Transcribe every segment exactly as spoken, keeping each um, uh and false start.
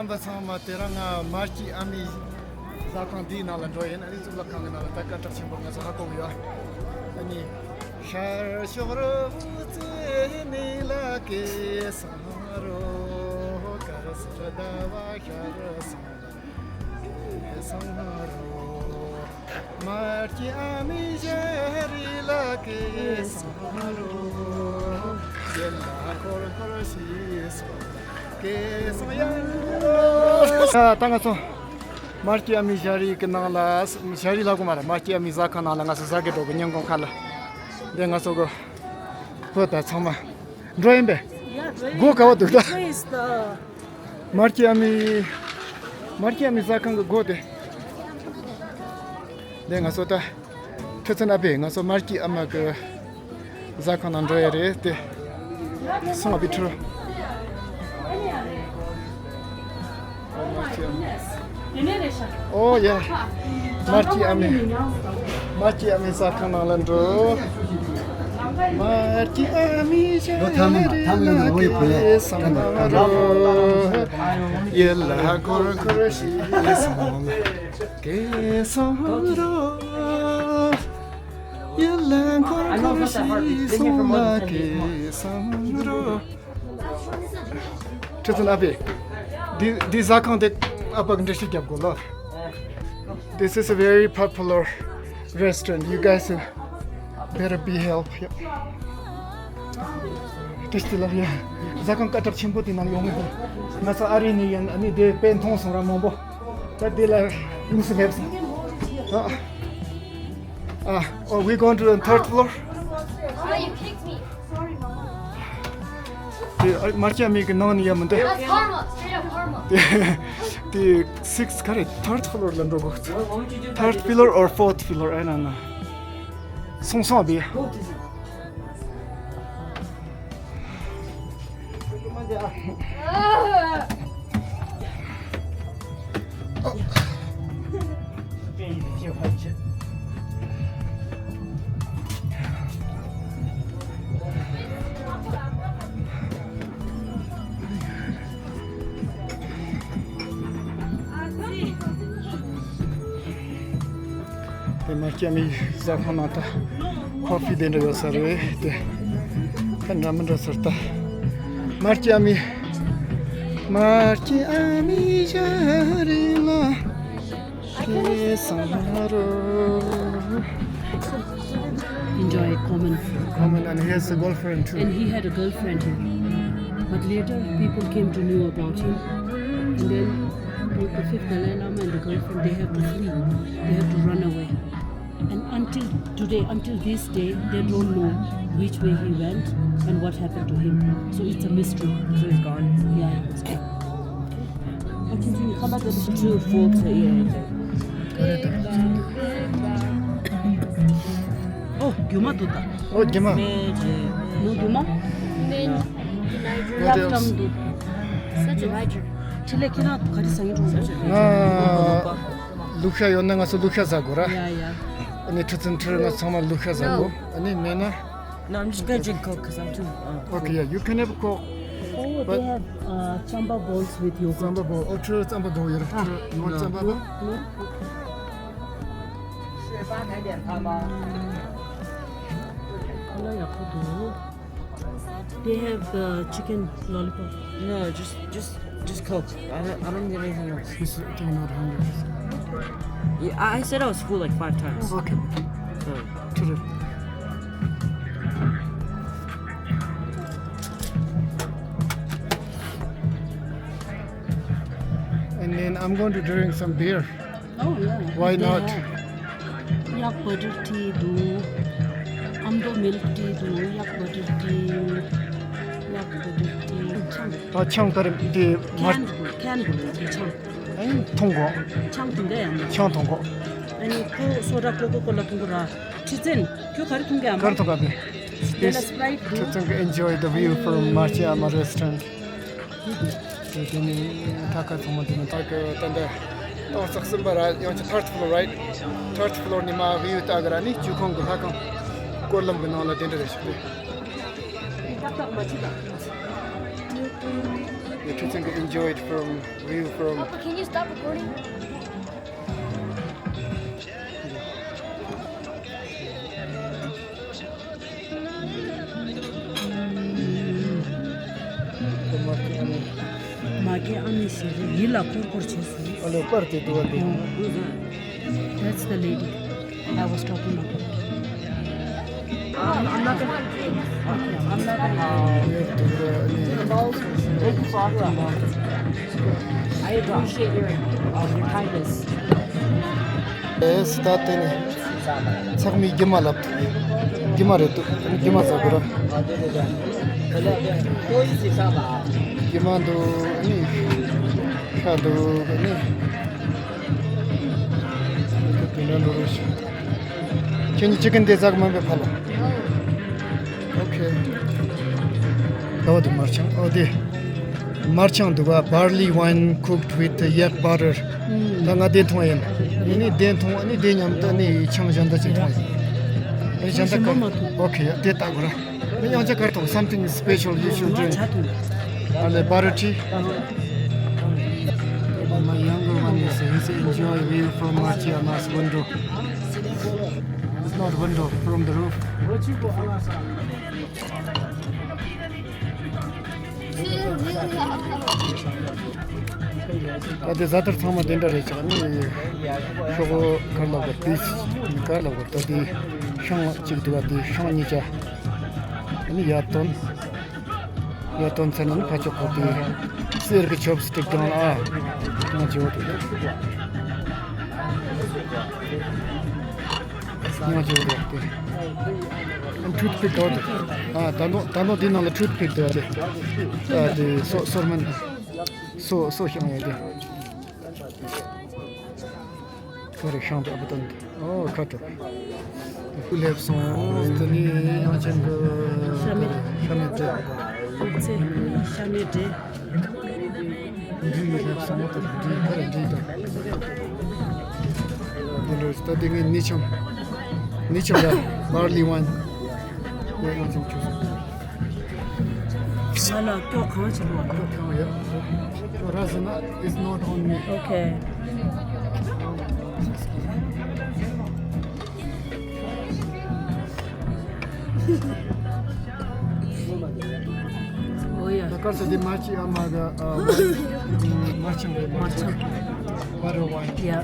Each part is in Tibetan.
པ་ཚང་མ། དེ་རིང་ང་མར་སྐྱེས་ཨ་མའི་ཟ་ཁང་འདིའི་ནང་ལ་འགྲོ་ཡིན། ཨ་ནི་གཙུག་ལག་ཁང་གི་ནང་ལ་ད་སྐད་གྲགས་ཆེན་པོ་ང་ཚོ་ཧ་གོ་གི་ཡོད། ཨ་ནི་ཤར་ཕྱོགས་རི་བོ་རྩེ་ནས་ལ་ཀེ་སང་རོ། དཀར་སེར་ཟླ་བ་ཤར་སོང་ལ་ཀེ་སང་རོ། མར་སྐྱེས་ཨ་མའི་ཞལ་རས་ལ་ཀེ་སང་རོ། ཡིད་ལ་འཁོར་འཁོར་ཞིག་སོང་ལ་ཀེ་སང་ཡང་རོ། ད་ང་ཚོ་མར་སྐྱེས་ཨ་མའི་ཞལ་རས་ཀྱི་ནང་ལ། ཞལ་རས་ལབ་དགོས་མ་རེད། མར་སྐྱེས་ཨ་མའི་ཟ་ཁང་ནང་ལ་ང་ཚོ་ཟ་གི་འགྲོ་གི། ཉིན་གུང་ཁ་ལ་འདི་ང་ཚོ་གི་བུ་དང་ཚང་མ་འགྲོ་ཡིན་པས། སྒོ་ག་བ་འདུག་ད། Where is the མར་སྐྱེས་ཨ་མའི། མར་སྐྱེས་ཨ་མའི་ཟ་ཁང་གི་སྒོ་དེ། འདི་ང་ཚོ་ད་ཁྲི་བཙུན་ཨ་ཕས་ང་ཚོ་མར་སྐྱེས་ཨ་མ་གི་ཟ་ཁང་ནང་འགྲོ་ཡ་རེད་དེ། སོང་ཨ་ཕའི་ཁྲི། ཨོ་ཡ། མར་སྐྱེས་ཨ་མའི། མར་སྐྱེས་ཨ་མའི་ཟ་ཁང་ནང་ལ་འགྲོ། མར་སྐྱེས་ཨ་མའི་ཞལ་རས་ལ་ཀེ་སང་རོ། ཡིད་ལ་འཁོར་འཁོར་ཞིག་སོང་ལ་ཀེ་སང་རོ། ཡིད་ལ་འཁོར་འཁོར་ཞིག་སོང་ལ་ཀེ་སང་རོ། ཁྲི་བཙུན་ཨ་ཕས། འདི་འདི་ཟ་ཁང་དེ་ཨ་ཕ་གི་འགྲེལ་བཤད་རྒྱབ་དགོས་ལ། This is a very popular restaurant. You guys better be help. Yep. Tasty love, yeah. ཟ་ཁང་སྐད་གྲགས་ཆེན་པོ་དེ་ནང་ཡོང་གི་འདུག་ང་ཚོ་ཨ་རི་ནས་ཡིན། ཨ་ནི་དེ་དཔེ་མཐོང་སོང་ར་མང་པོ། ད་དེ་ལ་དངོས་སུ་སླེབས་སོང་། ཨ། ཨ། Oh, we going to the third floor? Oh, you kicked me. དེ་ཨ། མར་སྐྱེས་ཨ་མའི་གི་ནང་ནས་ཡ་མི་འདུག That's karma. Straight up karma. དེ་དེ་six ག་རེ། third floor ལ་འགྲོ་དགོས། Third floor or fourth floor? ཨེ་ན་ན། སོང་སོང་བི། དེ་མར་སྐྱེས་ཨ་མའི་ཟ་ཁང་ནང་ད་ཀོ་ཕི་དེ་འདྲ་ཡོད་ས་རེད་དེ། ད་འདྲ་མི་འདྲ་ཟེར་ད། མར་སྐྱེས་ཨ་མའི། མར་སྐྱེས་ཨ་མའི་ཞལ་རས་ལ་ཀེ་སང་རོ། Enjoy common. Common, and he has a girlfriend too. And he had a girlfriend here. But later, people came to know about him. And then, with the fifth Dalai Lama and the girlfriend, they have to flee. They have to run away. And until today, until this day, they don't know which way he went and what happened to him. So it's a mystery. So he's gone? Yeah, he's gone. Two, four, yeah, yeah. ཨོ། རྒྱུ་མ་འདུག་ད། ཨོ། རྒྱུ་མ། མེ་རྒྱུ་མ། What else? Such a nice. ཁྲི་ལེ་ཁྱེད་རང་ག་རེ་ཟ་ཡིན་འགྲོ། ང་ལུག་ཤ་ཡོད་ན་ང་ཚོ་ལུག་ཤ་ཟ་དགོས་ར། ཡ་ཡ། ཨ་ནི་ཁྲི་བཙུན་ཁྲི་ང་ཚང་མ་ལུག་ཤ་ཟ་དགོས། ཨ་ནི་མེད་ན། No, I'm just gonna drink Coke because I'm too. Uh, okay, yeah, you can have a Coke. Oh, but they have uh, chamba balls with yogurt. Chamba ball. Oh, true, chamba ball. You want chamba ball? No. They have uh, chicken lollipop. No, just just just Coke. I don't I don't get anything else. He's taking out hundreds. Yeah, I I said I was full like five times. Okay. So. True. And then I'm going to drink some beer. Oh, yeah. Why not? Yak butter tea འདུག Amdo milk tea འདུག Yak butter tea. Yak butter tea. ཆང་། ད་ཆང་དེ་རིང་དེ་མར། Can can འདུག་ཆང་། ཨ་ནི་འཐུང་གོ། ཆང་འཐུང་གི་ཡང་། ཆང་འཐུང་གོ། ཨ་ནི་ཁོ་སོ་ཌ་ཀོ་ཀོ་ཀོ་ལ་འཐུང་གི་ར། ཁྲི་བཙུན། ཁྱོད་ག་རེ་འཐུང་གི་ཡང་། ག་རེ་འཐུང་ག་བས། དེ་ལ་Sprite འདུག་ཁྲི་བཙུན་གྱིས་enjoy the view from Marchiyama restaurant. དེ་དེ་ནི་ད་ག་ཚང་མ་དེ་ནི་ད་ག་ད་ལྟ་ཏོག་ཙམ་ཟིན་པ་ར། ཡང་ཅི་third floor, right? Third floor ནས་མར་view ལྟ་གི་ར། ནི་བཅུ་ཁང་གི་ལྷ་ཁང་སྐོར་ལམ་གི་ནང་ལ་དེ་འདྲ་རེ་ཞིག་རེད། What do you think enjoyed from view from? Papa, can you stop recording? མ་གི་ཨ་མི་ཞེས་རེད། ཡིད་ལ་འཁོར་འཁོར་བྱས་སོང་། ཨ་ལས་པར་དེ་འདུག་བ་འདུག That's the lady I was talking about. I'm not gonna. I'm not gonna. I appreciate your, um, your kindness. Yes, that thing. ཚང་མས་རྒྱུ་མ་ལབ་འདུག་རྒྱུ་མ་རེད་འདུག་རྒྱུ་མ་ཟ་དགོས་ར། རྒྱུ་མ་འདུག་ཨ་ནི་ཤ་འདུག་ཨ་ནི། དེ་འདྲ་འདུག་ཁྱེད་གཉིས་ཅི་ཀན་དེ་ཟ་གི་མིན་པས་ཕ་ལོ། ཨོ་ཁེ། ད་འོ་དེ་མར་ཆང་ཨོ་དེ། མར་ཆང་འདུག་ག barley wine cooked with yak butter. ད་ང་དེ་འཐུང་ཡིན། ཡིན་ནི་དེ་འཐུང་ནི་དེ་མཉམ་དུ་ནི་ཆང་གཞན་དག་ཅིག་འཐུང་ཡིན། ཨེ་གཞན་དག་ག་ཨོ་ཁེ་དེ་ལྟ་དགོས་ར། ནི་ཡང་ཅག་གར་འཐུང་something special you should drink. ཨ་ལེ་butter tea. My younger one is he's enjoy view from Machiama's window. It's not window, from the roof. ད་དེ་བཟའ་ཟླ་ཚང་མ་དེ་འདྲ་རེད་ཆགས་ནི། ཤོག་གུ་གར་ལབ་པ་དེ་གར་ལབ་པ་ད་དེ་ཤང་གཅིག་འདུག་པ་དེ་ཤང་གཉིས་ཆ་ནི་ཡར་ཐོན། ཡར་ཐོན་ཚར་ན་ནི་ཕ་ཆོག་གོ་དེ་གསེར་གྱི་ཆོབ་སི་ཊིག་དང་ཨ་ང་ཇོ་དེ་ང་ཇོ་དེ་དེ་ཨ་ཊུ་ཐ་པིག་དོ་དེ་ཨ་ད་ནོ་ད་ནོ་དེ་ནང་ལ་ཊུ་ཐ་པིག་དོ་དེ་ཨ་དེ་སོ་སོར་མན་སོ་སོ་ཤང་ཡོད་དེ། ཁ་རེ་ཤང་དུ་ཨ་བུ་ཏན་ཨོ་ཁ་ཏུ་སླེབས་སོང་། དེ་ནས་ཡང་ཅན་གྱི་ཤ་མེད་ཤ་མེད་འདྲེ། ཨུ་ཚེ་ཤ་མེད་འདྲེ། འདྲེ་ཡི་སླེབས་སོང་། དེ་འདྲེ་ཁ་རེ་འདྲེ་དང་། དེ་ལོས་ད་དེ་ངའི་ནི་ཆམ་ནི་ཆམ་ར་barley wine། ཡང་ཅན་ཁྱོད། ང་ལ་སྐྱོ་གང་བྱེད་པ་རེད། སྐྱོ་གང་ཡོད། སྐྱོ་ར་ཟེར་ན། It's not on me. Okay. Oh yeah. ད་གར་ས་དེ་མ་ཅི་ཨ་མ་ག་ཨ་མ་ཆང་རེད། མ་ཆང་བ་རོ་བ། Yeah.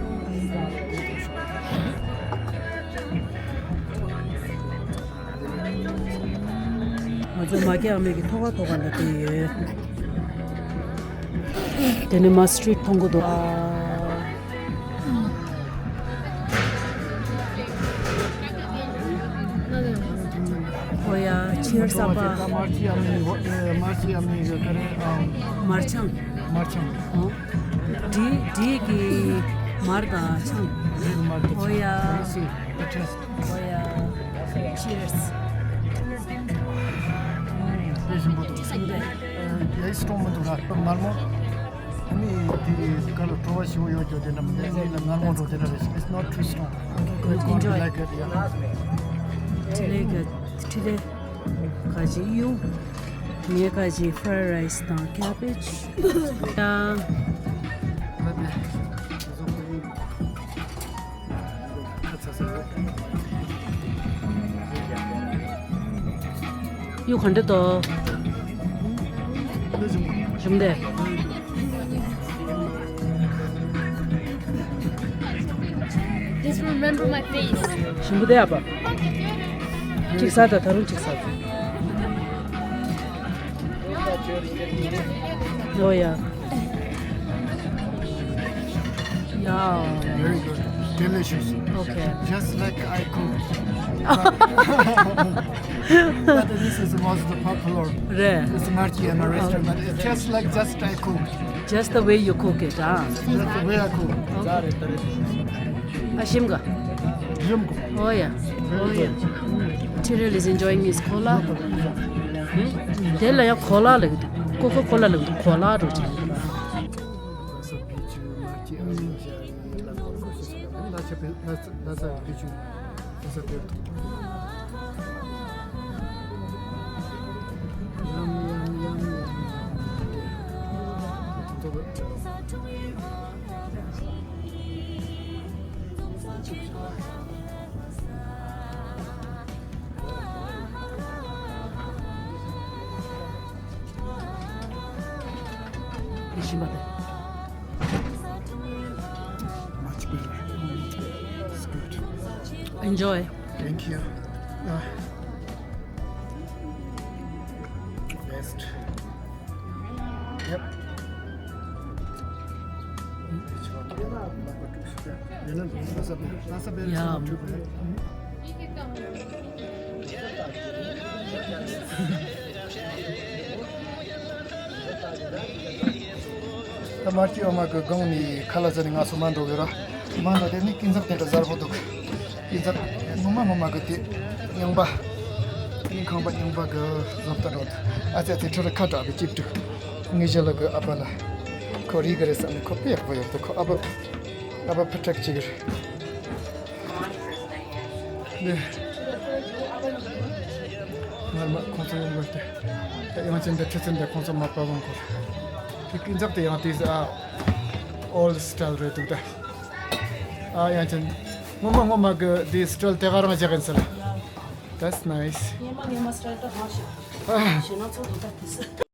ང་ཚོ་མ་སྐྱེ་ཨ་མེ་གི་ཐོག་ཁ་ཐོག་ཁ་ལ་བསྡད་ཡོད། དེ་ནས་མ་སི་ཊི་རིཊ་མཐོང་གི་འདུག་ཨོ་ཡ། Cheers ཨ་ཕ། མར་ཆང་། འབྲི་འབྲི་གི་མར་དང་ཆང་། ཨོ་ཡ། ཨོ་ཡ། Cheers. དེ་ཞིམ་པོ་འདུག་ཞིམ་པོ་རེད། ཡ་ཡི་སི་ཊོང་མི་འདུག་ར་མར་མོ། ཨ་ནི་དེ་ག་ལ་བྲོ་བ་ཞིམ་པོ་ཡོད་ཀྱང་དེ་འདྲ་མི་འདུག་ཨ་ནི་ལ་མར་མོ་འགྲོ་དེ་འདྲ་རེད། It's not too strong. Good. You can't enjoy. Like it, yeah. ཁྲི་ལེ་གི་ཁྲི་ལེ་ག་ཅི་ཡོང་། ངས་ག་ཅི་fried rice དང་cabbage དང་། You can do the Just remember my face. ཞིམ་པོ་དེ་ཨ་ཕ། གཅིག་ཟ་དང་ད་རུང་གཅིག་ཟ་དང་། ཨོ་ཡ། Yeah. Very good. Delicious. Okay. Just like I cook. But this is most popular. རེད། It's Marchi and a restaurant. It tastes like just I cook. Just the way you cook it, huh? That's the way I cook. Okay. ཨ་ཞིམ་ག་ཞིམ་ག་ཨོ་ཡ། ཨོ་ཡ། Tiril is enjoying his cola. དེ་ལ་ཡང་ཁོ་ལ་ལབ་ཀྱི་འདུག་ཀོ་ཀོ་ཁོ་ལ་ལབ་ཀྱི་འདུག་ཁོ་ལ་འགྲོ་གི་འདུག Yum, yum, yum, yum. Much better. It's good. Enjoy. Thank you. Uh, best. Yep. Yeah. ད་མར་ཁྱི་ཨ་མ་གི་སྒང་ནས་ཁ་ལག་ཟ་ནས་ང་ཚོ་མར་འགྲོ་གི་ར། མར་འགྲོ་དེ་ནི་སྐྱིན་ཚབ་དེ་འདྲ་ཟ་དགོས་འདུག་སྐྱིན་ཚབ་ངོ་མ་ངོ་མ་གི་དེ་རྙིང་པ། དེ་ནི་ཁང་པ་རྙིང་པ་གི་བཟོ་ལྟ་འགྲོ་འདུག་ཨ་ཙི་ཨ་ཙི་ཁྲི་ར་ཁ་གྲག་པའི་ཅིབ་ཏུ། ངའི་ཞི་ལ་གི་ཨ་ཕ་ལ་ཁོ་རིག་གི་རེད་བསམ་ནས་ཁོ་དཔེ་ཡག་པོ་ཡོད་འདུག་ཁོ་ཨ་ཕ་ཨ་ཕ་ཕུ་ཁྲག་ཅིག་རེད། ནས། ངར་མ་ཁོང་ཚོ་ཡོང་དགོས་ཏེ། ད་ཡང་ཅིན་དེ་ཁྲི་ཚན་དེ་ཁོང་ཚོ་མ་པ་བང་ཁོར། དེ་ཀིན་ཛག་དེ་ཡང་དེ་ཨ། old style རེད་འདུག་ད། ཨ་ཡང་ཅིན། ངོ་མ་ངོ་མ་གི་དེ་style དེ་ག་རང་བཞག་ཡིན་ཟེར། That's nice. ངེ་མ་ངེ་མ་style ད་ཧང་ཞིག་ཨ། ཞེ་ན་ཚོ་དེ་ད་དེ་སི།